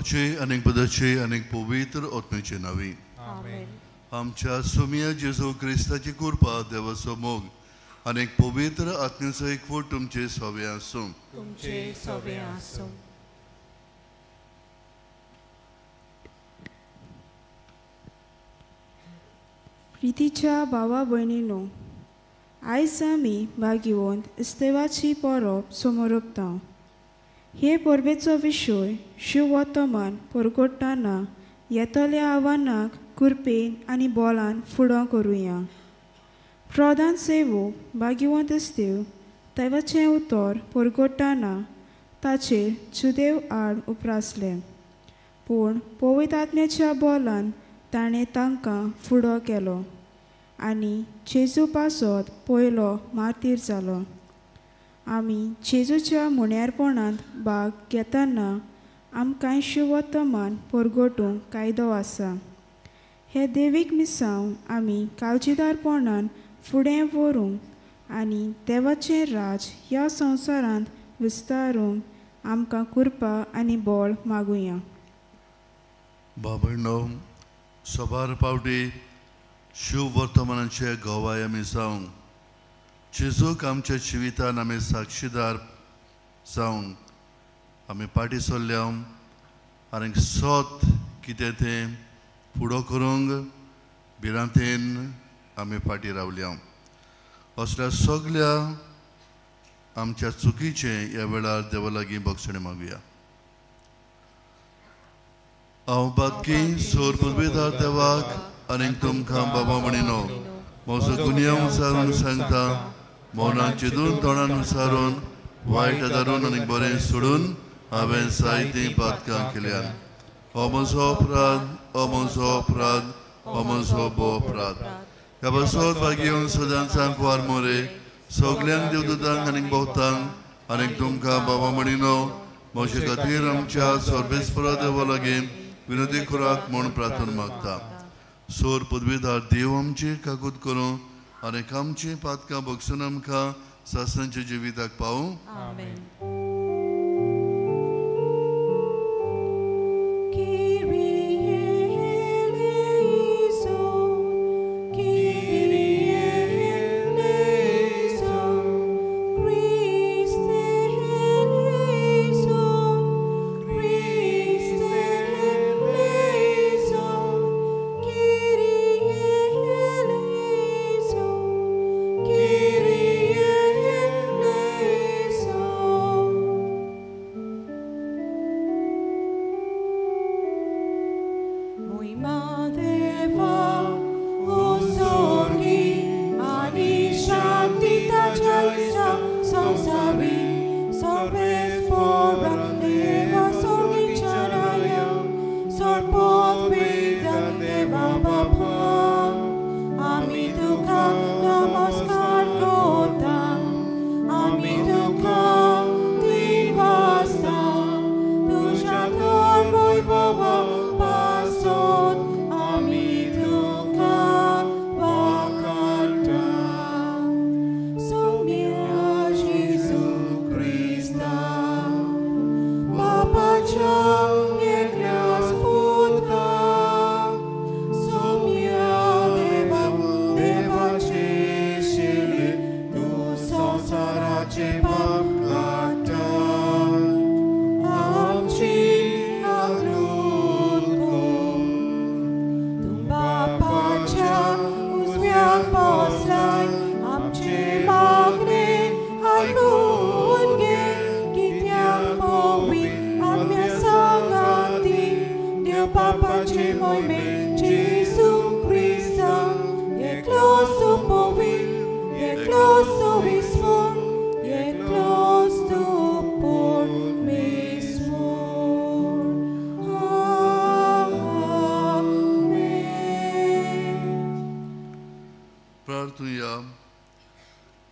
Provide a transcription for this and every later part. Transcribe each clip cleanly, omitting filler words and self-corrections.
बापाचे आनी पदाचे आनी पवित्र आत्म्याचे नांवी आमेन. आमच्या सुमिया जेजू क्रिस्ताची कृपा, देवाचो मोग आनी पवित्र आत्म्याचो एकवट तुमचे सवे आसूं. तुमचे सवे आसूं. प्रितीच्या भावा भयणीनो, आयज आमी भाग्यवंत इस्तेवाची परब समोरपता. हे परबेचो विशय शिववर्तमान परगट्टाना येतल्या आव्हानाक कृपेन आनी बोलान फुडो करुया. प्रधान सेवक भाग्यवंत इस्तेव देवाचें उतर परगट्टाना ताचेर जुदेव आड उप्रासले, पूण पवित्र आत्म्याच्या बोलान ताणें तांकां फुडो केलो आनी जेजू पासत पयलो मार्तीर जालो. आमी जेजूच्या मुण्यारपणांत भाग घेतना आमकां शिववर्तमान परगटूंक कायदो आसा. हे देवीक मिसांव आमी काळजीदारपणान फुडें व्हरूंक आनी देवाचें राज ह्या संवसारांत विस्तारूंक आमकां कृपा आनी बळ मागुया. बाबणो, सबार पावटी शिववर्तमानाचे गवाय आमी जावंक जेजूक आमच्या जिवितान आमी साक्षीदार जावंक आमी पाटी सरल्या आनी सत कितें तें फुडो करूंक भिरांतेन आमी फाटीं रावल्या. असल्या सगल्या आमच्या चुकीचें ह्या वेळार देवा लागीं बक्षणें मागुया. हांव बातकी सोर पुलवेदार देवाक आनी तुमकां बाबा म्हणिनो, म्हजो गुन्यांव विचारून सांगता, मौनान चिंतून तोंडान विचारून वायट धरून आनी बरें सोडून हांवें जायतीं पातकां केल्यात. हो म्हजो अपराध, हो म्हजो अपराध, हो म्हजो भोव अपराध. ह्या पासत भाग्यवंत सदांच वार मोरे सगल्यांक देवदूतांक आनी भोवतांक आनी तुमकां बाबा म्हणिनो, म्हजे खातीर आमच्या सर्वेस्परा देवा लागीं विनोदी करात म्हूण प्रार्थना मागता. सोर पदवीदार देव आमची काकूत करूं आनी आमची पातकां बगसून आमकां सासणाच्या जिविताक पावूं. आमेन.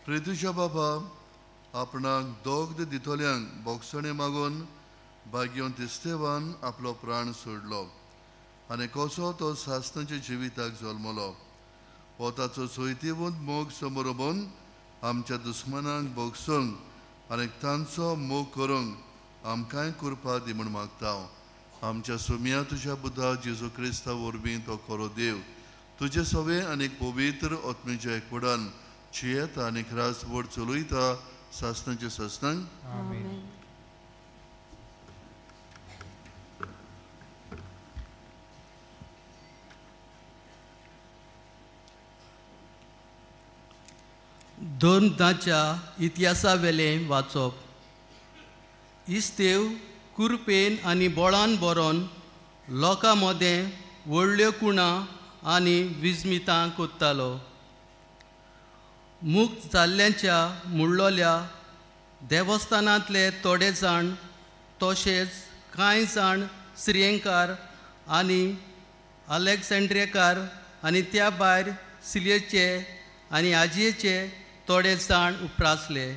प्रितीच्या बाबा आपणाक दोग दितल्यांक बोगसणें मागून भाग्यवंत इस्तेवान आपलो प्राण सोडलो आनी कसो तो सासणाच्या जिविताक जल्मलो. हो ताचो सोयतीवंत मोग समोर उबोवन आमच्या दुस्मनांक बोगसूंक आनी तांचो मोग करूंक आमकांय कृपा दी म्हूण मागता. आमच्या सोम्या तुज्या बुद्धा जेजू क्रिस्ता वरवीं तो खरो देव तुजे सवे आनी पवित्र आत्म्याच्या एकवटान जियेता आनी राजवट चलयता सासणाचे सासणांक. आमेन. दोनदाच्या इतिहासावेलें वाचप. इस्तेव कुरपेन आनी बोळान बरोवन लोकां मदें व्हडल्यो कुणां आनी विजमितां कोत्तालो. मुक्त जाल्ल्यांच्या मुडलोल्या देवस्थानांतले थोडे जाण तशेंच कांय जाण श्रीयंकार आनी अलेक्झांड्रियकार आनी त्या भायर सिलियेचे आनी आजयेचे थोडे जाण उप्रासले.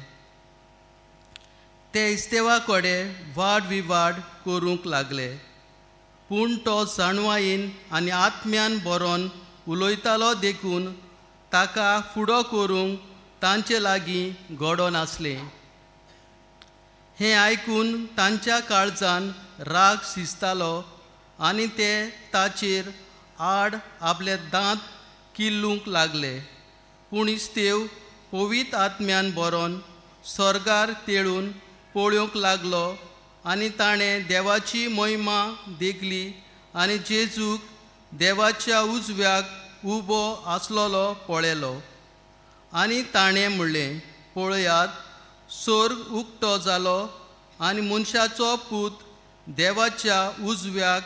ते इस्तेवा कडेन वाद विवाद करूंक लागले, पूण तो जाणवायेन आनी आत्म्यान बरोवन उलयतालो देखून ताका फुडो करूंक तांचे लागीं घडो नासलें. हें आयकून तांच्या काळजान राग शिजतालो आनी ते ताचेर आड आपले दांत किल्लूंक लागले. पूण इस्तेव पवित्र आत्म्यान बरोवन स्वर्गार तेळून पळोवंक लागलो आनी ताणें देवाची महिमा देखली आनी जेजूक देवाच्या उजव्याक उबो आसलेलो पळयलो. आनी ताणें म्हणलें, पळयात, स्वर्ग उक्तो जालो आनी मनशाचो पूत देवाच्या उजव्याक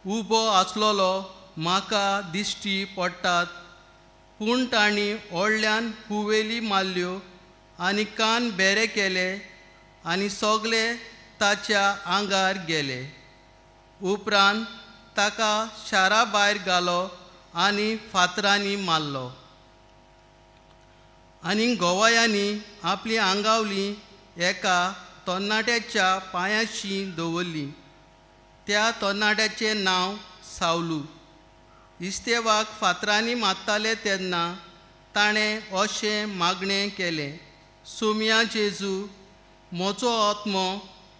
उबो आसलेलो म्हाका दिश्टी पडटात. पूण तांणी व्हडल्यान हुवेली मारल्यो आनी कान बेरे केले आनी सगळे ताच्या आंगार गेले. उपरांत ताका शारा भायर घालो आनी फातरांनी मारलो. आनी गोवायांनी आपली आंगावली एका तरणाट्याच्या पांयाशी दवरली. त्या तरणाट्याचें नांव सावलू. इस्तेवाक फातरांनी मारताले तेन्ना ताणें अशें मागणें केलें, सोम्या जेजू, म्हजो आत्मो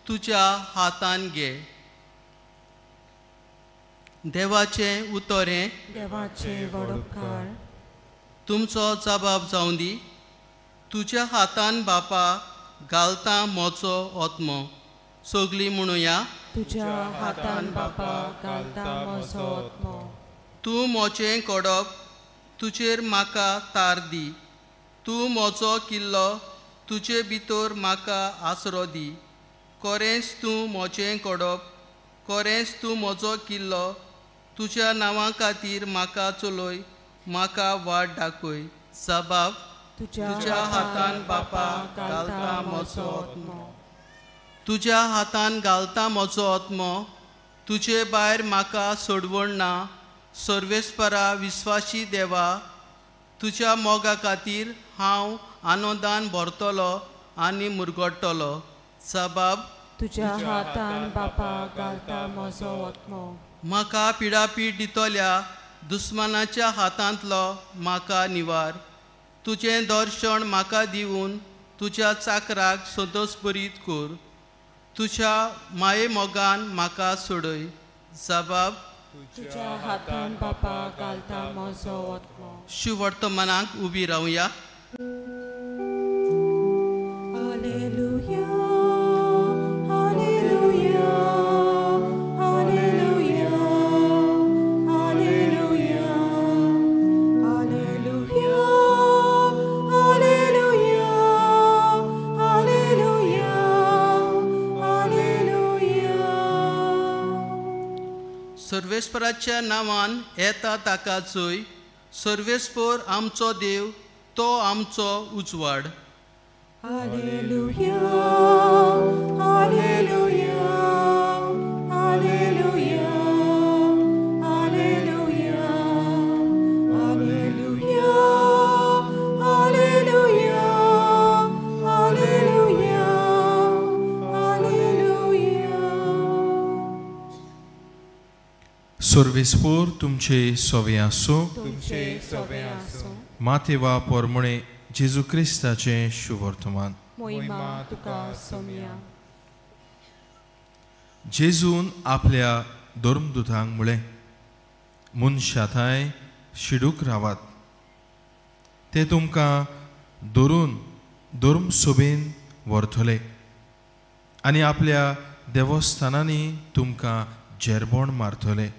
तुज्या हातान घे. देवाचें उतर हें. देवाचें वडोपकार. तुमचो जबाब जावं दी. तुज्या हातान बापा घालता म्हजो आत्मो. सगळीं म्हणुया, तुज्या हातान बापा घालता म्हजो आत्मो. तूं म्हजें कडप, तुजेर म्हाका तार दी. तूं म्हजो किल्लो, तुजे भितर म्हाका आसरो दी. कोरेंच तूं म्हजें कडप, कोरेंच तूं म्हजो किल्लो. तुज्या नांवा खातीर म्हाका चलय, म्हाका वाट दाखय. जबाब, तुज्या हातान बापा घालता म्हजो आत्मो. तुज्या हातान घालता म्हजो आत्मो. तुजे भायर म्हाका सोडवण ना. सर्वेस्परा विस्वाशी देवा, तुज्या मोगा खातीर हांव आनंदान भरतलो आनी मुरगडटलो. जबाब, तुज्या हातान बापा घालता म्हजो आत्मो. म्हाका पिडापीड दितल्या दुस्मानाच्या हातांतलो म्हाका निवार. तुजें दर्शन म्हाका दिवन तुज्या चाकराक संतोशभरीत कर. तुज्या माये मोगान म्हाका सोडय. जबाब, तुज्या हातान बापा घालता म्हजो आत्मो. शुवर्तमानाक उबी रावया. Hallelujah, hallelujah, hallelujah, hallelujah, hallelujah, hallelujah, hallelujah, hallelujah. सर्वेस्पराच्या नांवान येता ताका चोय. सर्वेस्पर आमचो देव, तो आमचो उजवाड. Hallelujah, hallelujah, hallelujah, hallelujah, hallelujah, hallelujah, hallelujah, hallelujah. सर्वेस्पोर तुमचे सवे आसूं. तुमचे सवे आसूं. मातेवा पोरमुणे जेजू क्रिस्ताचें शुवर्तमान. मोहिमा तुका सोम्या. जेजून आपल्या धर्मदूतांक म्हळें, मनशा थांय शिडूक रावात, ते तुमकां धरून धर्मसभेन व्हरतले आनी आपल्या देवस्थानांनी तुमकां झेरबोण मारतले.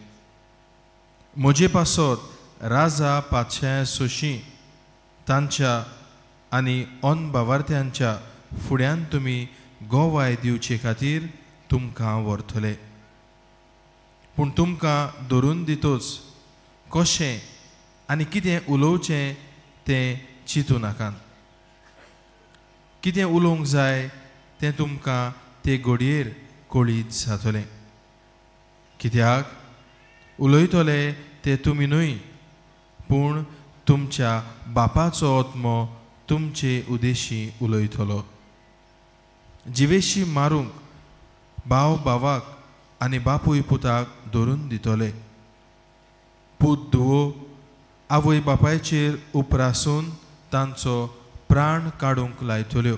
म्हजे पासत राजा पातशाया सोशी तांच्या आनी अनबावार्थ्यांच्या फुड्यान तुमी गोवाय दिवचे खातीर तुमकां व्हरतले. पूण तुमकां धरून दितोच कशें आनी कितें उलोवचें तें चिंतू नाकात. कितें उलोवंक जाय तें तुमकां ते घडयेर कळीत जातलें. कित्याक उलयतले ते तुमी न्हय, पूण तुमच्या बापाचो आत्मो तुमचे उदेशी उलयतलो. जिवेशी मारूंक भाव भावाक आनी बापूय पुताक धरून दितले. पूत धुवो आवय बापायचेर उपरासून तांचो प्राण काडूंक लायतल्यो.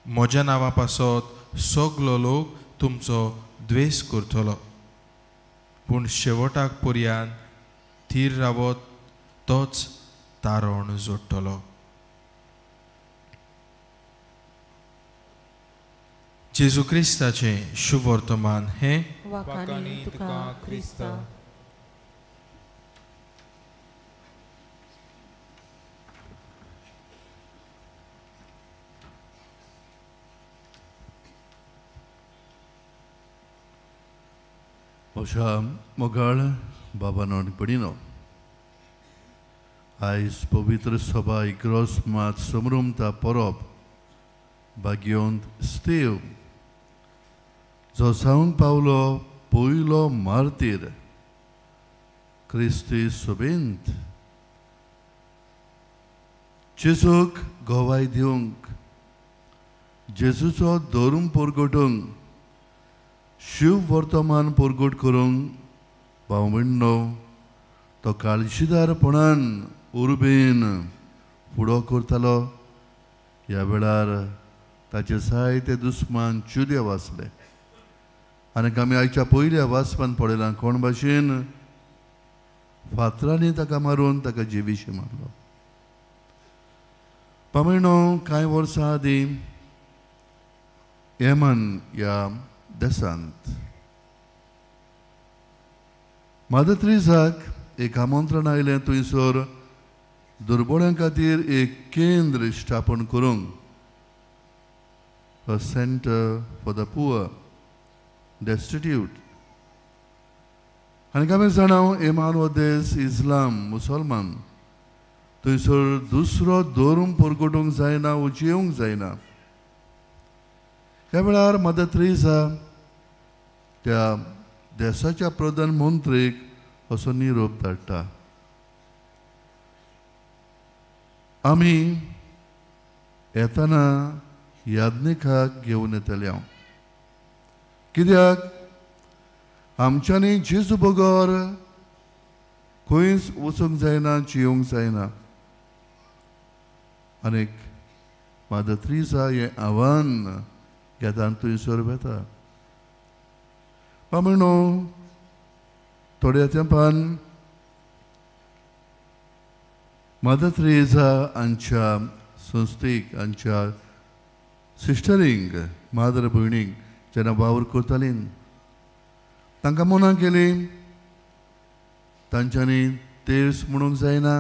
म्हज्या नांवा पासत सगलो लोक तुमचो द्वेश करतलो, पूण शेवटाक पर्यान थीर रावत तोच तारण जोडटलो. जेजू क्रिस्ताचें शुभवर्तमान हें. वाखाणी तुका क्रिस्ता. अशा मोगाळ बाबानो आनी भयणीनो, आयज पवित्र सभा इग्रोस मात समृमता परब भाग्यवंत स्तेव जो जावंक पावलो पयलो मार्तीर क्रिस्ती सभेंत जेजूक गवाय दिवंक, जेजूचो धर्म परगटूंक, शिव वर्तमान परगट करूंक भाव भयणीनो तो काळजीदारपणान उर्बेन फुडो करतालो. ह्या वेळार ताचे जायते दुस्मान चुदे वाचले आनी आमी आयच्या पयल्या वाचपान पळयलां कोण भाशेन फातरांनी ताका मारून ताका जिवीशी मारलो. पामयणो कांय वर्सां आदीं येमन ह्या देशांत मादर त्रेसाक एक आमंत्रण आयलें थंयसर दुर्बळ्यां खातीर एक केंद्र स्थापन करूंक, a centre for the poor, destitute. आनी आमी जाणा येमन हो देश इस्लाम मुसलमान, थंयसर दुसरो धर्म परगटूंक जायना, उजेवंक जायना. ह्या वेळार मदर त्रेसा त्या देशाच्या प्रधानमंत्रीक असो निरोप धाडटा, आमी येतना याज्ञिकाक घेवन येतले हांव, कित्याक आमच्यांनी जेजू बगर खंयच वचूंक जायना, जियोंक जायना. आनीक मदर त्रेसा हें आव्हान घेता आनी थंयसर वेता. पामणो थोड्या तेंपान मदर त्रेसा हांच्या संस्थेक, हांच्या सिस्टरींक, मादर भयणींक जेन्ना वावर करतालीं तांकां मना केली, तांच्यांनी तेर्स म्हणूंक जायना,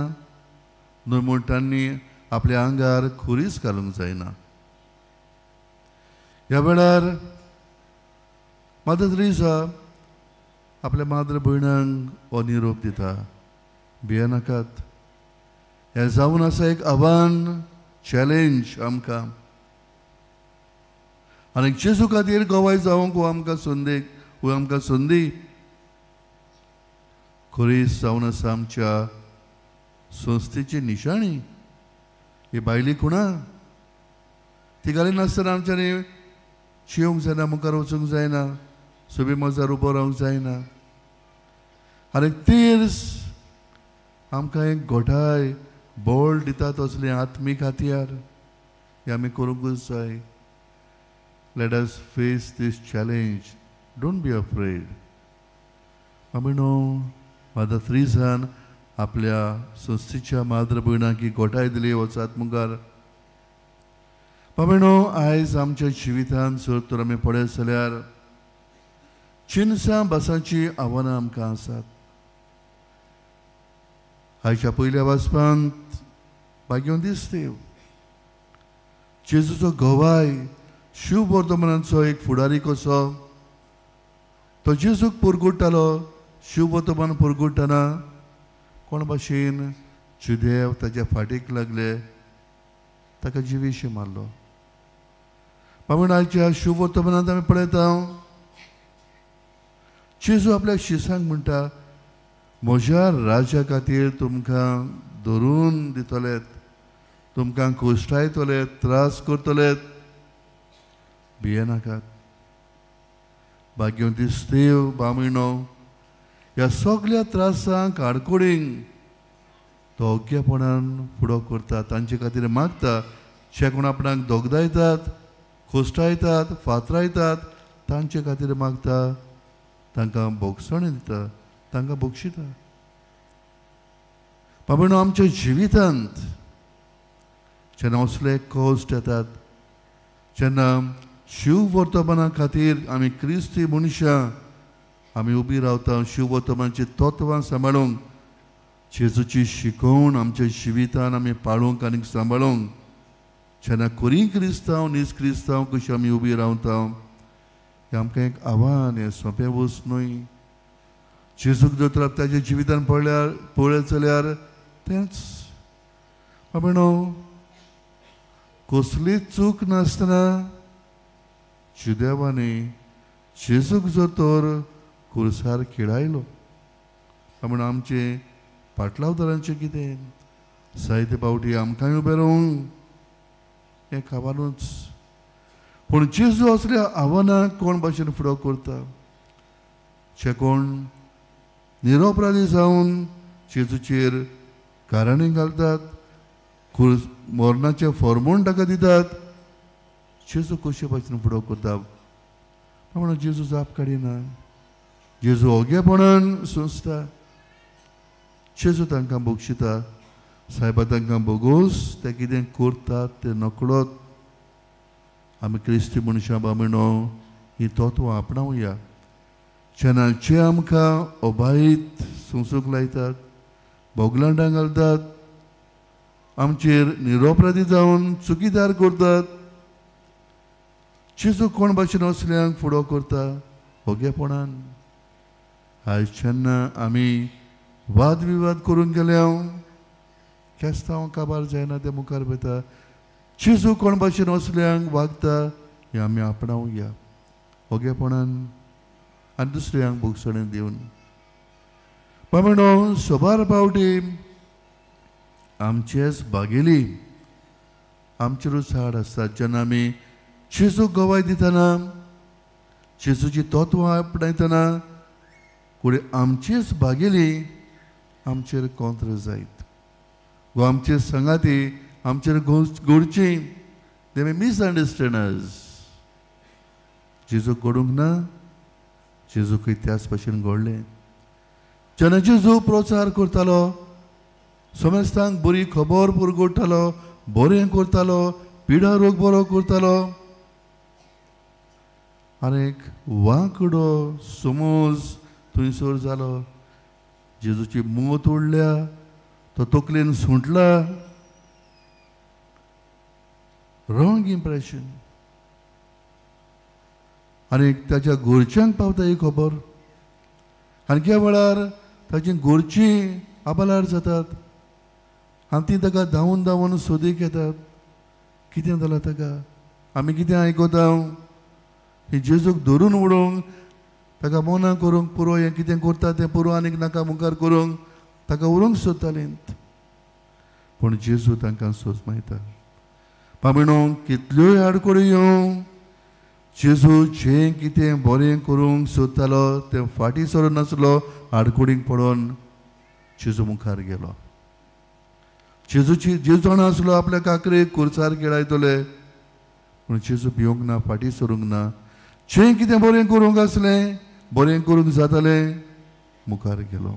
न्हय म्हूण तांणी आपल्या आंगार खुरीस घालूंक जायना. ह्या वेळार मदर त्रेसा आपल्या माद्र भयणांक हो निरोप दिता, भियेनाकात. हें जावन आसा एक आव्हान, चॅलेंज आमकां. आनी जेजू खातीर गवाय जावंक हो आमकां संदेक, हो आमकां संदी. खुरीस जावन आसा आमच्या संस्थेची निशाणी. ही बायली खुणा ती घालिनासतना आमच्यांनी शिवंक जायना, मुखार वचूंक जायना, सोबी मजार उबो रावंक जायना. आनी तीर्स आमकां एक घोटाय बळ दिता तसलें आत्मीक हत्यार हें आमी करूंकूच जाय. Let us face this challenge. Don't be afraid. आमी मादर त्रिजान आपल्या संस्थेच्या माद्र भयणाक ही गोठाय दिली वचात मुखार. बाबेनो, आयज आमच्या जिवितांत जर तर आमी पळयत जाल्यार चिनसां भासांची आव्हानां आमकां आसात. आयच्या पयल्या वाचपांत भाग्योन दिसतेव जेजूचो गवाय शिव वर्तमानाचो एक फुडारी कसो तो जेजूक पुरगुट्टालो. शिव वर्तमान पुरगुट्टना कोण भाशेन जुदेव ताच्या फाटीक लागले, ताका जिवीशी मारलो. बाबा आयच्या शिव वर्तमानांत आमी पळयता जेजू आपल्या शिसांक म्हणटा, म्हज्या राज्या खातीर तुमकां धरून दितलेत, तुमकां कोश्टायतले, त्रास करतले, भियेनाकात. भाग्योन दिसतेव बामणो ह्या सगल्या त्रासांक आडकोडींक तो ओग्यापणान फुडो करता, तांचे खातीर मागता. जे कोण आपणाक दोगदायतात, खोश्टायतात, फातरायतात तांचे खातीर मागता, तांकां भोगसणी दिता, तांकां बक्षिता. बाबा आमच्या जिवितांत जेन्ना असले कश्ट येतात, जेन्ना शिव वर्तमाना खातीर आमी क्रिस्ती मनशां आमी उबी रावता, शिव वर्तमानाची तत्वां सांबाळूंक, जेजूची शिकोवण आमच्या जिवितान आमी पाळूंक आनी सांबाळूंक, जेन्ना खरी क्रिस्तांव नीज क्रिस्तांव कशी आमी उबी रावता, हें आमकां एक आव्हान, हें सोंपें वस्त न्हय. जेजूक जर तर ताच्या जिवितान पळल्यार पळयत जाल्यार तेंच बाबा कसलीच चूक नासतना जुदेवांनी जेजूक जर तर कुर्सार खेळायलो. म्हण आमचे पाटलावदारांचें कितें जायते पावटी आमकांय उबें रावूंक हें खबरूच. पूण जेजू असल्या आव्हानाक कोण भाशेन फुडो करता, जे कोण निरोपराधी जावन जेजूचेर कारणी घालतात, मरणाचें फॉर्मून ताका दितात, जेजू कशे भाशेन फुडो करता. म्हणून जेजू जाप काडिना, जेजू ओगेपणान सोंसता, जेजू तांकां बक्षिता. सायबा तांकां बोगोस, ते कितें करतात ते नकळत. आमी क्रिस्ती मनशां बाबणो ही तत्वां आपणावया. जेन्ना जे आमकां अबायत सोंसूंक लायतात, बोगलांडां घालतात, आमचेर निरोपराधी जावन चुकीदार करतात, जेजू कोण भाशेन असल्यांक फुडो करता ओगेपणान. आयज जेन्ना आमी वाद विवाद करूंक गेल्या, केस्तांव काबार जायना ते मुखार वता, जेजू कोण भाशेन असल्यांक वागता हें आमी आपणावया ओगेपणान आनी दुसऱ्यांक भोगसणें दिवन. बाबा सोबार पावटी आमचेच बागेली आमचेरूच हाड आसतात. जेन्ना आमी जेजूक गवाय दितना, जेजूची तत्वां आपणायतना कुडी आमचेच बागेली आमचेर कोंत्र जायत गो आमचे संगाती आमचेर घोडची, they may misunderstand अस. जेजूक घडूंक ना, जेजूकय त्याच भाशेन घडलें. जेन्ना जेजू प्रचार करतालो, समेस्तांक बरी खबर पुरगोडटालो, बरें करतालो, पिडा रोग बरो करतालो, आनी एक वांकडो समज थंयसर जालो. जेजूची मोत उडल्या, तो तकलेन सुंटला, रॉंग इम्प्रेशन. आनी ताच्या घरच्यांक पावता ही खबर, आनी त्या वेळार ताची घरचीं आबालार जातात आनी ती ताका धांवून धांवून सोदीक येतात, कितें जालां ताका, आमी कितें आयकता, ही जेजूक धरून उडोवंक, ताका मोना करूंक पुरो, हें कितें करता तें पुरो आनीक नाका मुखार करूंक ताका उरोवंक सोदतालीं. पूण जेजू तांकां सोजमायता. बाबणो कितल्योय आडखळी येवं, जेजू जें कितें बरें करूंक सोदतालो तें फाटीं सरून नासलो, आडखळींक पडोवन जेजू मुखार गेलो. जेजूची जेजू जाणा आसलो आपल्या काकरेक कुर्सार खेळायतले, पूण जेजू भिवंक ना, फाटीं सरूंक ना. जें कितें बरें करूंक आसलें, बरें करूंक जातालें, मुखार गेलो.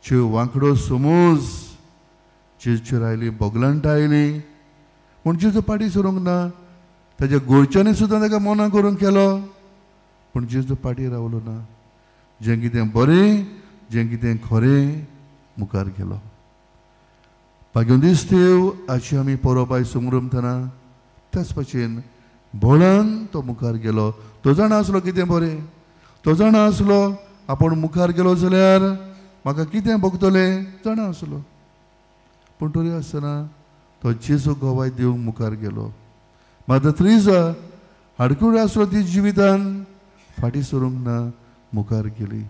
चेव वांकडो समज जेजूचेर आयली, बोगलांटां आयली, पूण जेजू फाटीं सरूंक ना. ताच्या गोरच्यांनी सुद्दां ताका मना करूंक केलो, पूण जेजू फाटीं रावलो ना. जें कितें बरें, जें कितें खरें, मुखार गेलो. भाग्योन देव आजची आमी परब आयज समरमतना त्याच भाशेन बळान तो मुखार गेलो. तो जाणा आसलो कितें बरें, तो जाणा आसलो आपूण मुखार गेलो जाल्यार म्हाका कितें भोगतलें, जाणा आसलो. पूण तरी आसतना तो जेजू गवाय दिवंक मुखार गेलो. मात्र त्रिजा हाडकुळी आसलो ती जिवितान फाटीं सरूंक ना, मुखार गेली.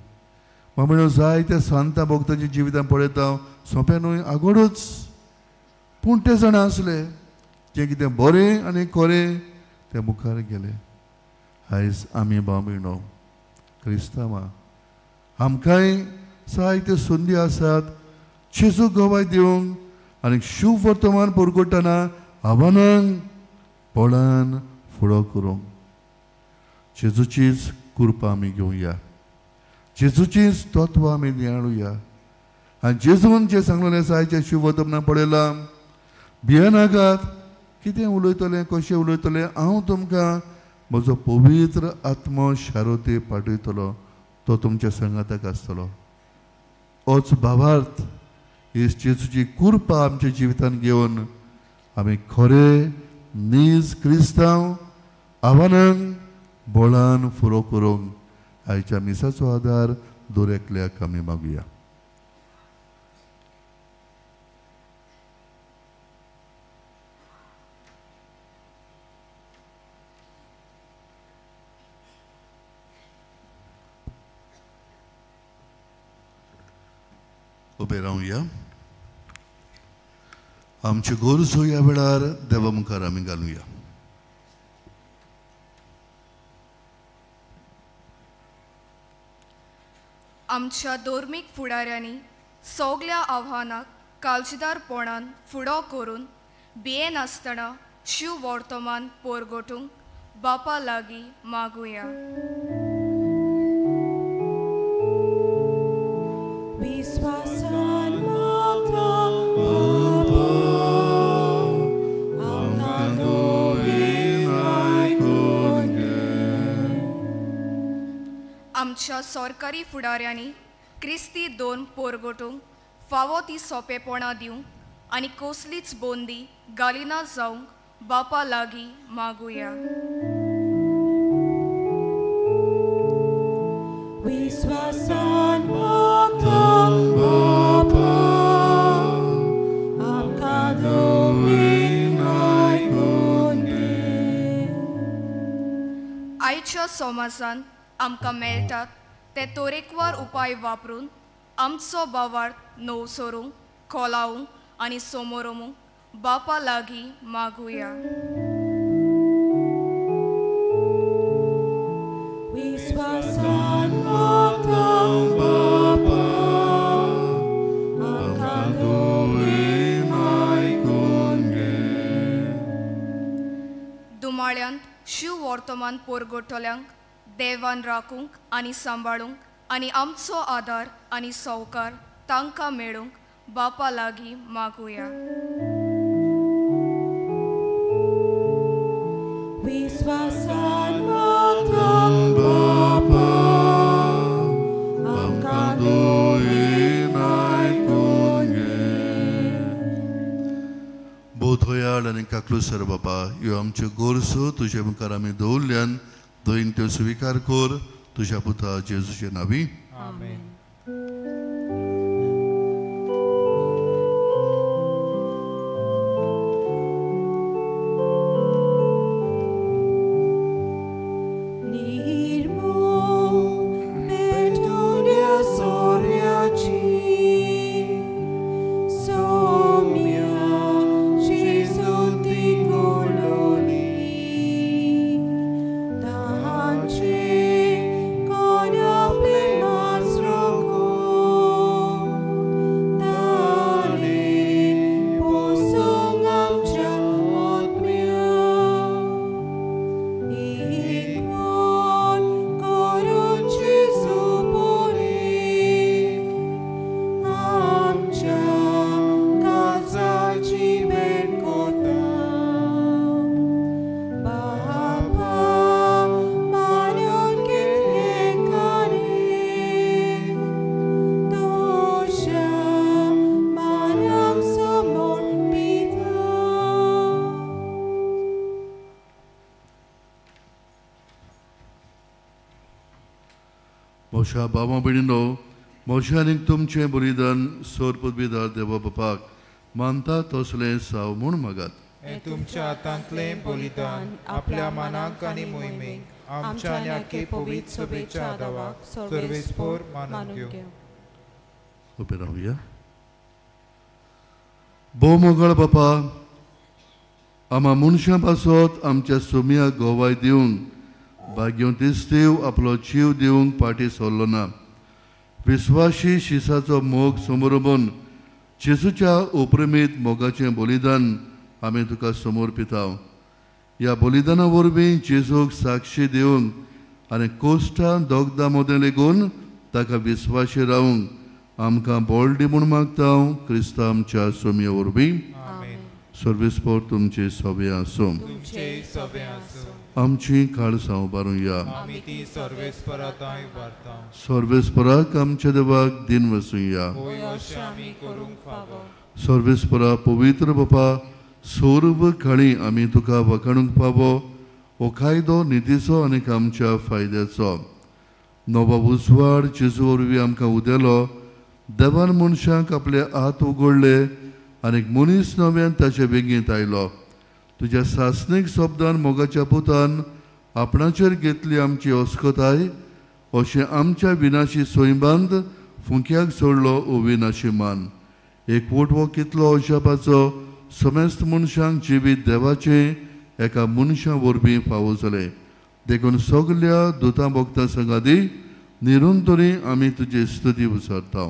म्हणून जायत्या सांता भक्तांच्या जिवितान पळयता, सोंपें न्हय आगोडूच, पूण ते जाणा आसले जें कितें बरें आनी खरें ते मुखार गेले. आयज आमी भाव भयणो क्रिस्तांवां आमकांय जायत्यो संदी आसात जेजू गवाय दिवंक आनी शुभ वर्तमान परगटतना आव्हानांक बळान फुडो करूंक. जेजूचीच कृपा आमी घेवया, जेजूचीच तत्वां आमी नियाळुया. आनी जेजून जें सांगलेलें जायतें शुभ वर्तमान पळयलां, भियेनाकात, कितें उलयतलें, कशें उलयतलें, हांव तुमकां म्हजो पवित्र आत्मो शारोते पाठयतलो, तो तुमच्या संगाताक आसतलो. होच भावार्थ ही जेजूची कृपा आमच्या जिवितान घेवन आमी खरे नीज क्रिस्तांव आव्हानांक बळान फुरो करूंक आयच्या मिसाचो आदार दर एकल्याक आमी मागुया. उबे रावया. आमच्यो गरजो ह्या वेळार देवा मुखार आमी घालुया. आमच्या धर्मीक फुडाऱ्यांनी सगल्या आव्हानाक काळजीदारपणान फुडो करून भियेनासतना शिव वर्तमान परगटूंक बापा लागीं मागुया. विश्वासान मागता बापा, आमकां दुयें आयकून घे. आमच्या सरकारी फुडाऱ्यांनी क्रिस्ती दोन परगटूंक फावो ती सोंपेपणां दिवंक आनी कसलीच बोंदी घालिना जावंक बापा लागीं मागुया. विश्वासान मागता बापा, आमकां दुयें आयकून घे. आयच्या समाजांत आमकां मेळटात ते तरेकवार उपाय वापरून आमचो भावार्थ नवसरूंक, खोलावंक आनी समोरमूंक बापा लागीं मागुया. विश्वासान मागता बापा, आमकां दुयें आयकून घे. दुमाळ्यांत शिव वर्तमान परगटल्यांक देवान राखूंक आनी सांबाळूंक आनी आमचो आदार आनी सवकार तांकां मेळूंक बापा लागीं मागुया. विश्वासान मागता बापा, आमकां दुयें आयकून घे. बोधोयाळ आनी काकलूसर बापा, ह्यो आमच्यो गरजो तुज्या मुखार आमी दवरल्यान दयेन त्यो स्विकार कर तुज्या पुता जेजूचे नांवी. आमेन. मोशा बाबा भयणीनो, म्हजें आनी तुमचें बलिदान सोर पदवीदार देवा बापाक मानता तसलें साव म्हूण मागात. हें तुमच्या हातांतलें बलिदान आपल्या मनाक आनी मोहिमेक आमच्या आनी आख्खे पवित्र सभेच्या आदावाक सर्वेस्पोर मानून घेवं. उबे रावया. भोव मोगळ बापा, आमा मनशां पासत आमच्या सोम्याक गोवाय दिवंक भाग्यवंत देव आपलो जीव दिवंक फाटीं सरलो ना. विस्वाशी शिसाचो मोग समोर जेजूच्या उपरमीत मोगाचें बलिदान आमी तुका समर्पिता. ह्या बलिदाना वरवीं जेजूक साक्षी दिवंक आनी कोश्टां दोगदां मदें लेगून ताका विस्वाशी रावंक आमकां बळ दी म्हूण मागता क्रिस्तांव आमच्या सोमये वरवीं. सर्वेस्पोर तुमचे सवे आसूं. आमची काळसां उबारुया. सर्वेस्पराक आमच्या देवाक दिन वसुया. सर्वेस्परा पवित्र बापा, सर्व काळी आमी तुका वखाणूंक फावो हो कायदो नितीचो आनी आमच्या फायद्याचो. नवो उजवाड जेजू वरवीं आमकां उदेलो. देवान मनशांक आपले हात उगडले आनी मनीस नव्यान ताचे बेगींत आयलो. तुज्या सासणीक शब्दान मोगाच्या पुतान आपणाचेर घेतली आमची अस्कताय अशें आमच्या विनाशी सोयबांत फुंक्याक सोडलो अविनाशी मान. एकवट हो कितलो अजापाचो समेस्त मनशांक जिवीत देवाचें एका मनशा वरवीं फावो जालें. देखून सगल्या दुतां भोगतां संगादी निरंतरी आमी तुजी स्तुती उचारता.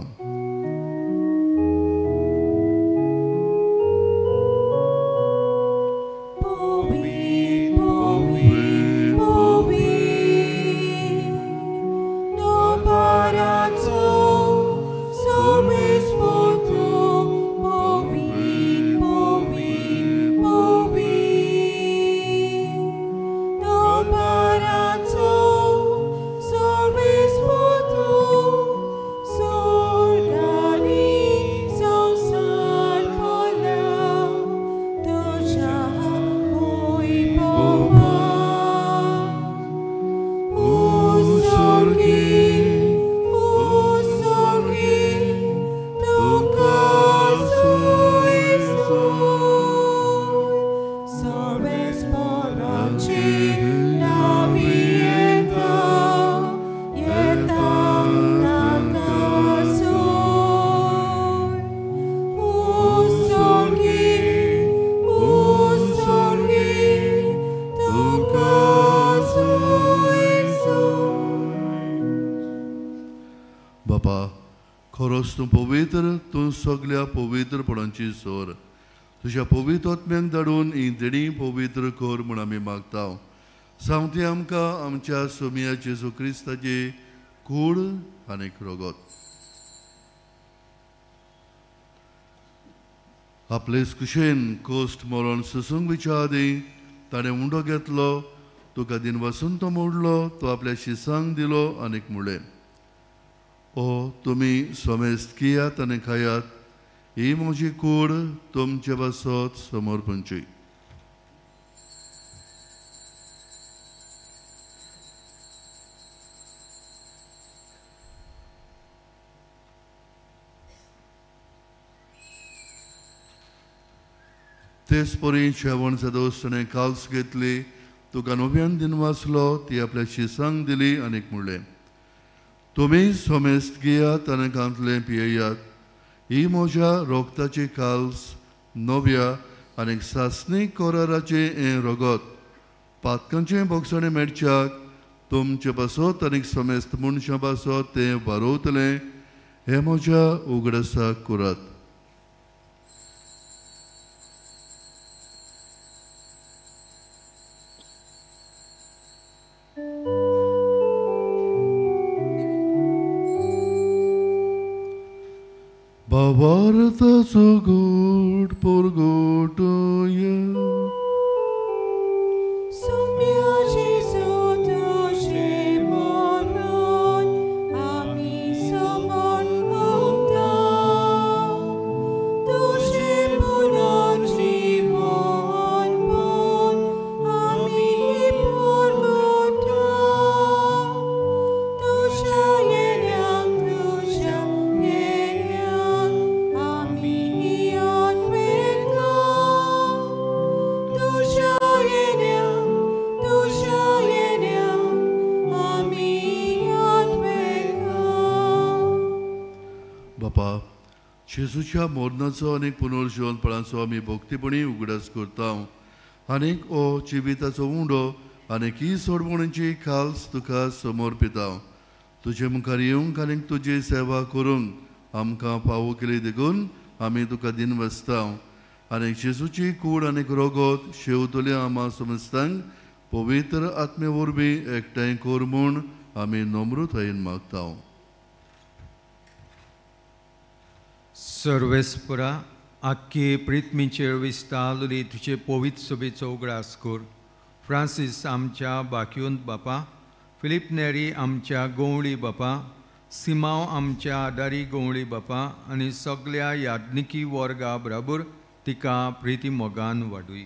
तूं पवित्र, तूं सगल्या पवित्रपणाची सोर. तुज्या पवित्र आत्म्याक धाडून ही देणी पवित्र कर म्हूण आमी मागता. सामती आमकां आमच्या सोमिया जेजू क्रिस्ताची कूड आनी रगत. आपले कुशेन कोश्ट मरण सोसूंक विचार आदी ताणें उंडो घेतलो, तुका दिन वसून तो मोडलो, तो आपल्या शिसांक दिलो आनीक म्हणलें, ओ तुमी समेस्त कियात आनी खायात, ही म्हजी कूड तुमचे पासत समर्पणची. तेच परी जेवण जातकच ताणें काल्स घेतली, तुका नव्यान दिन वाचलो, ती आपल्या शिसांक दिली आनीक म्हणलें, तुमी समेस्त घेयात आनी गांतलें पियेयात, ही म्हज्या रोगताची काल्स नव्या आनी सासणीक कराराचें हें रगत पातकांचें भोगसणें मेळच्याक तुमचे पासत आनी समेस्त मनशां पासत तें वारोवतलें. हें म्हज्या उगडासाक करात. भावार्थाचो गोड परगटया. Yeah. जेजूच्या मरणाचो आनी पुनर्जिवनपणाचो आमी भक्तीपणी उगडास करता आनीक हो जिविताचो उंडो आनी ही सोडवणीची खास तुका समर्पिता. तुजे मुखार येवंक आनी तुजी सेवा करूंक आमकां फावो केली देखून आमी तुका दिनवासता आनी जेजूची कूड आनी रगत शेवतली आमा समजतांक पवित्र आत्मे वरवीं एकठांय कर म्हूण आमी नम्रतायेन मागता. सर्वेस्परा आख्खे प्रिथमीचेर विस्तारली तुजे पवित्र सभेचो उगडास कर. फ्रांसीस आमच्या बाकियोन बापा, फिलीप नेरी आमच्या गवळी बापा, सिमांव आमच्या आदारी गवळी बापा आनी सगल्या याज्ञिकी वर्गा बराबर तिका प्रिती मोगान वाडूय.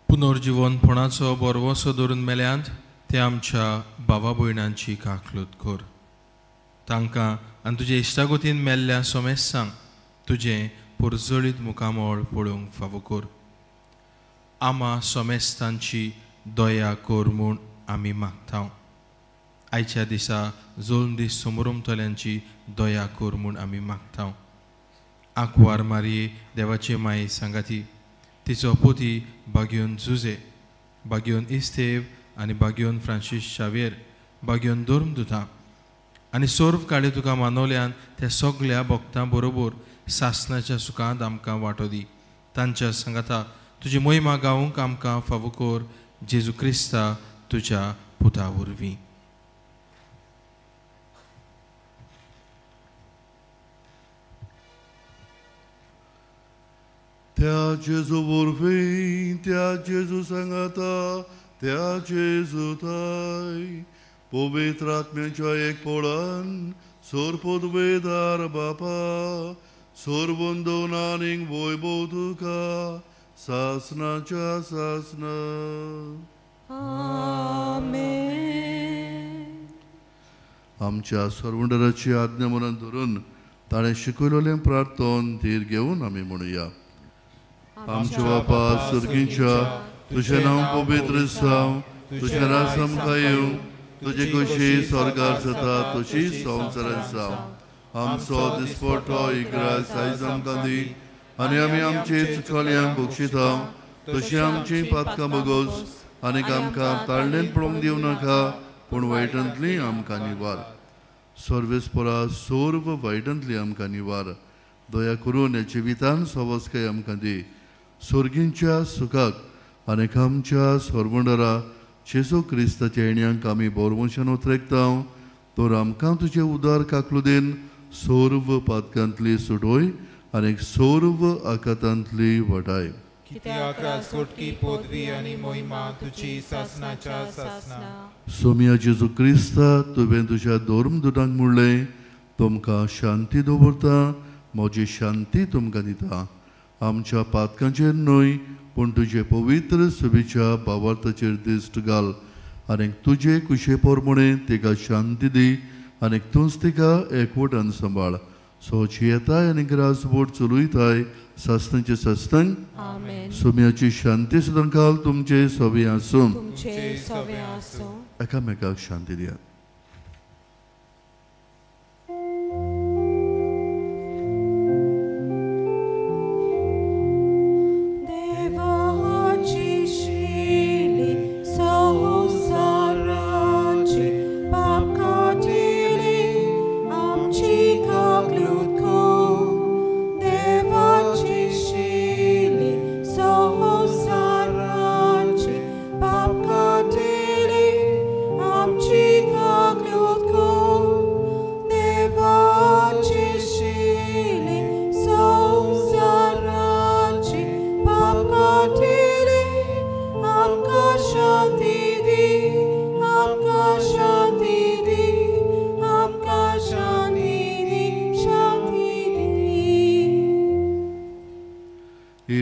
पुनर्जिवनपणाचो बरवसो धरून मेल्यांत ते आमच्या भावा भयणांची काकलूत कर. तांकां आनी तुजे इश्टागतीन मेल्ल्या सोमेस्तांक तुजें पुरजळीत मुखामळ पळोवंक फावो कर. आमा सोमेस्तांची दया कर म्हूण आमी मागता. आयच्या दिसा जल्म दीस समरमतल्यांची दया कर म्हूण आमी मागता. आंकवार मारये देवाचे माये सांगाती तिचो पोती बाग्योन जुजे, बाग्योन इस्तेव आनी बाग्योन फ्रांसीस शावेर, बाग्योन धर्मदुतां आनी सर्व काळे तुका मानवल्यान त्या सगल्या भक्तां बरोबर सासनाच्या सुखांत आमकां वांटो दी. तांच्या सांगाता तुजी मोहिमा गावंक आमकां फावो कर जेजू क्रिस्ता तुज्या पुता वरवीं. त्या जेजू वरवीं, त्या जेजू सांगाता, त्या जेजू थाय पवित्र आत्म्याच्या एकपणान सोरपदवेदार बापा सोरवंदोन आनीक वैभव तुका सासनाच्या सासना. आमेन. आमच्या सर्वंडराची आज्ञा मनान धरून ताणें शिकयलें प्रार्थन धीर घेवन आमी म्हणुया. आमच्या बापा सर्गीच्या, तुजें नांव पवित्र जावं, तुजें राज आमकां येवं, तुजी खोशी स्वर्गार जाता तशी संवसारांत जावं. आमचो दिसपटो इग्रास आयज आमकां दी आनी आमी आमचे चुकल्यांक बक्षिता तशी आमची पातकां बगोस आनी आमकां ताळणेन पळोवंक दिवं नाका, पूण वायटांतली आमकां निवार. सर्वेस्परा सर्व वायटांतली आमकां निवार. दया करून ह्या जिवितान सवस्काय आमकां दी. सर्गींच्या सुखाक आनी आमच्या सर्वंडरा जेजू क्रिस्ताच्या येण्यांक आमी बोरवंशान उतरेकता तर आमकां तुजे उदार काकलुदेन सर्व पातकांतली सुटोय आनी सर्व आकातांतली वटाय. कित्याक राजकोटकी पदवी आनी मोहिमा तुजी सासनाच्या सासना. सोमिया जेजू क्रिस्ता, तुवें तुज्या धर्मदुतांक म्हणलें, तुमकां शांती दवरता, म्हजी शांती तुमकां दिता. आमच्या पातकांचेर न्हय पूण तुजे पवित्र सभेच्या भावार्थाचेर दिश्ट घाल आनी तुजे कुशे प्रमाणे तिका शांती दी आनी तूंच तिका एकवटान सांबाळ. सोची येताय आनी राजवट चलयताय सासनाचे सासनांक. सोम्याची शांती सुद्दां काल तुमचे सवे आसूं. एकामेकाक शांती दियात.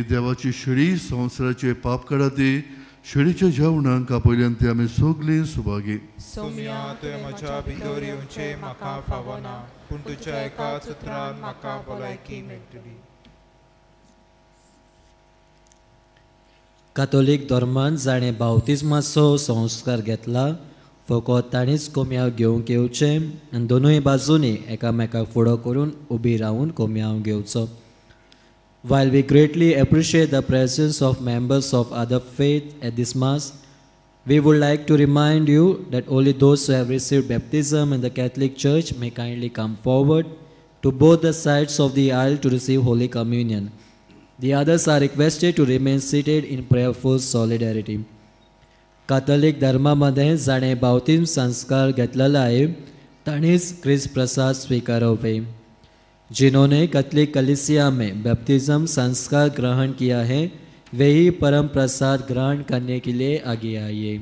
देवाची शिडी संवसाराचे पाप काडा ती शिडीच्या जेवणाक आपयल्यान ती आमी सगळीं सुभागी. सोम्या, तुवें म्हज्या भितर येवचें म्हाका फावना, पूण तुज्या एका सुत्रान म्हाका भलायकी मेळटली. कातोलीक धर्मान जाणें बावतिज्माचो संस्कार घेतला फकत ताणीच कोमयांव घेवंक येवचें आनी दोनूय बाजूंनी एकामेकाक फुडो करून उबी रावून कोमयांव घेवचो. While we greatly appreciate the presence of members of other faith at this Mass, we would like to remind you that only those who have received baptism in the Catholic Church may kindly come forward to both the sides of the aisle to receive Holy Communion. The others are requested to remain seated in prayerful solidarity. Catholic धर्मामध्ये जाणें बावतीम संस्कार घेतलेला आहे ताणीच क्रिस्त प्रसाद स्वीकारावे. जिन्होंने Catholic कलीसिया में baptism संस्कार ग्रहण किया है वे ही परम प्रसाद ग्रहण करने के लिए आगे आइए.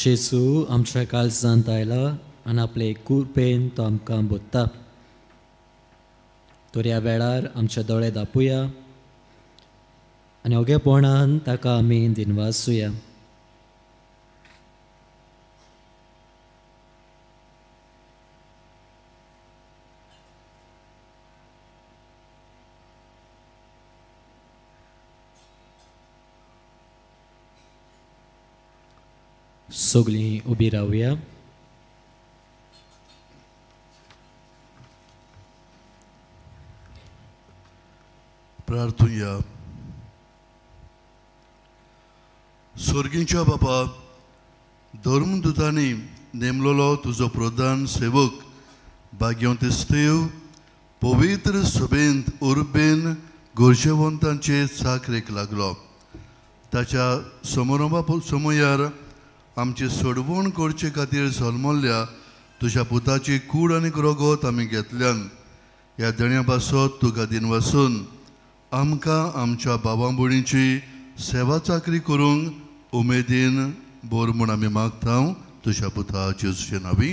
जेजू आमच्या काळजांत आयला आनी आपले कृपेन तो आमकां बोत्ता. तर ह्या वेळार आमचे दोळे दापुया आनी ओगेपणान ताका आमी दिनवासुया. सगळीं उबी रावया. प्रार्थुया. स्वर्गींच्या बापा, धर्मदूतांनी नेमलेलो तुजो प्रधान सेवक भाग्यवंत इस्तेव पवित्र सभेंत उर्बेन गरजेवंतांचे चाकरेक लागलो. ताच्या समारंभा समयार आमची सोडवण करचे खातीर जल्मल्ल्या तुज्या पुताची कूड आनी रगत आमी घेतल्यान ह्या देण्या पासत तुका दिनवासून आमकां आमच्या बाबा भयणीची सेवा चाकरी करूंक उमेदीन बोर म्हूण आमी मागता तुज्या पुता जेजूचे नांवी.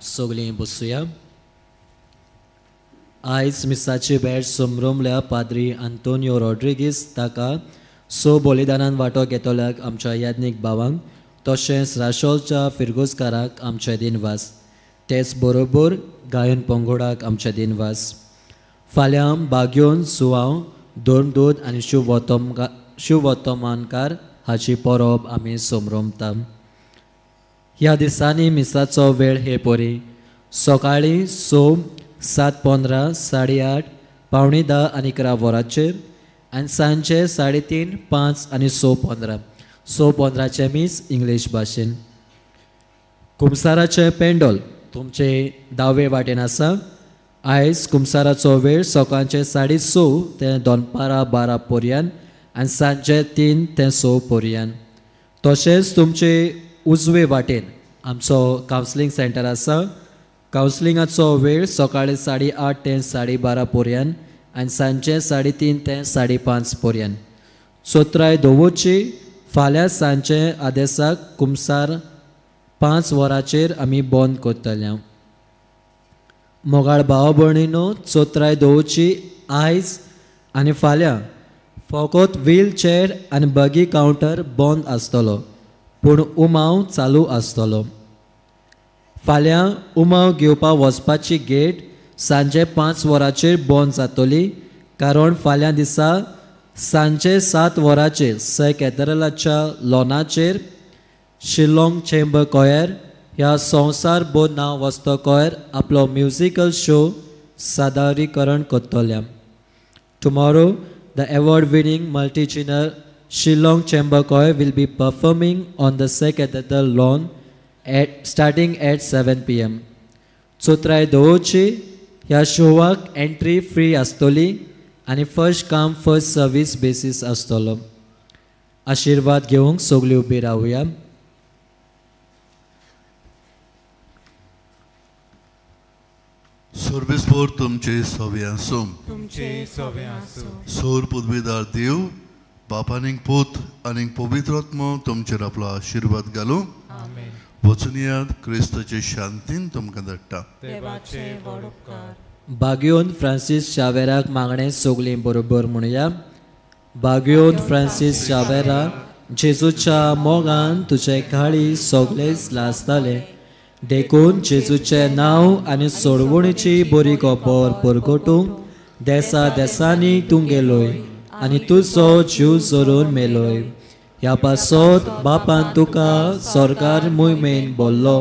सगळीं बसुया. आयज मिसाची भेट समरमल्या पाद्री आंतोनियो रॉड्रिगीस ताका सो बलिदानान वांटो घेतल्याक आमच्या याज्ञीक भावांक तशेंच राशोलच्या फिरगोजकाराक आमचे दिनवास. तेच बरोबर गायन पंगोडाक आमचे दिनवास. फाल्यां बाग्योन सुवाव धर्मदूत आनी शिवोत्तमानकार हाची परब आमी समरमता. ह्या दिसांनी मिसाचो वेळ हे परी सकाळीं 6, 7:15, 8:30, 9:45 आनी 11 वरांचेर आनी सांजचे 3:30, 5 आनी 6:15. 6:15 मीस इंग्लीश भाशेन. कुमसाराचें पेंडोल तुमचे दावे वाटेन आसा. आयज कुमसाराचो वेळ सकाळचे 6:30 ते दनपारां 12 पर्यंत आनी सांजचे 3 ते 6 पर्यंत. तशेंच तुमचे उजवे वाटेन आमचो कावन्सिलींग सेंटर आसा. कावन्सिलिंगाचो वेळ सकाळी 8:30 ते 12:30 पर्यंत आनी सांजचे 3:30 ते 5:30 पर्यंत. चोत्राय दवरची फाल्यां सांजचे आदेसाक कुमसार 5 वरांचेर आमी बंद करतले. मोगाळ भाव भयणीनो, चोत्राय दवरची आयज आनी फाल्यां फकत व्हीलचेर आनी बगी कावंटर बंद आसतलो, पूण उमाव चालू आसतलो. फाल्यां उमाव घेवपाक वचपाची गेट सांजे 5 वरांचेर बंद जातली, कारण फाल्यां दिसा सांजे 7 वरांचेर सै कॅथेड्रलाच्या लॉनाचेर शिलाँग चेंबर कॉयर ह्या संवसार भर नांव वस्तो कॉयर आपलो म्युजिकल शो सादरीकरण करतल्या. Tomorrow the award winning multi-genre Shillong Chamber Choir will be performing on the Sai Cathedral lawn starting at 7 PM. चोत्राय दवरची ह्या शोवाक एंट्री फ्री आसतली आनी first come first service basis आसतलो. आशिर्वाद घेवंक सगळीं उबी रावया. सर्वीस बोर तुमचे सवे आसूं. सोर पदवीदार देव बापानीक पूत आनी पवित्र आत्मो तुमचेर आपलो आशिर्वाद घालूं. वचुनयात क्रिस्ताचे शांतीन तुमकां धाडटा. बाग्योन फ्रांसीस शावेराक मागणें सगळीं बरोबर म्हणया. बाग्योन फ्रांसीस शावेरा, जेजूच्या मोगान तुजे काळी सगळेच लासताले, देखून जेजूचें नांव आनी सोडवणीची बरी खबर परगटूंक देसा देसांनी तूं गेलोय आनी तुजो जीव जोरून मेलोय. ह्या पासत बापान तुका सरकार मोहिमेन बोल्लो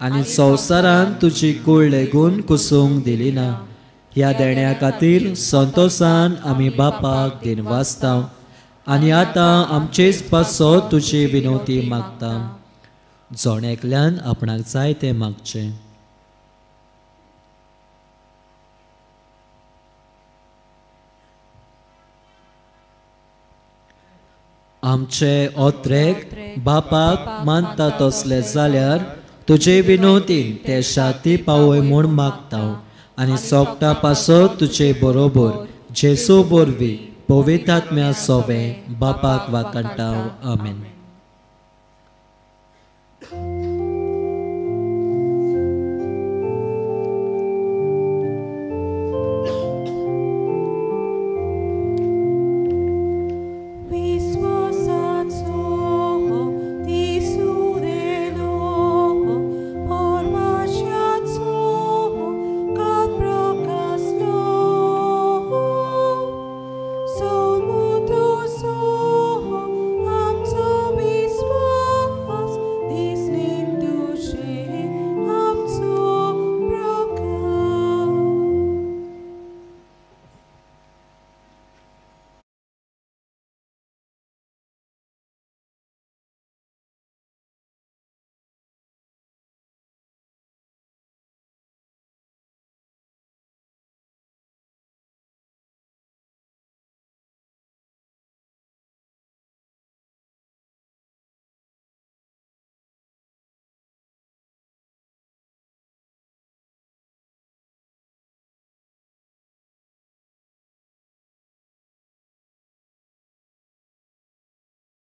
आनी संवसारान तुजी कूळ लेगून कुसूंक दिली ना. ह्या देण्या खातीर संतोसान आमी बापाक दिनवासता आनी आतां आमचेच पासत तुजी विनवती मागता. जण एकल्यान आपणाक जाय तें मागचें. आमचे ओत्रेक बापाक मानता तसले जाल्यार तुजे विनोदीन ते शाती पावय म्हूण मागता आनी सोगटा पासत तुजे बरोबर जेसू वरवीं पवित्र आत्म्या सोवे बापाक वाकांटा. आमेन.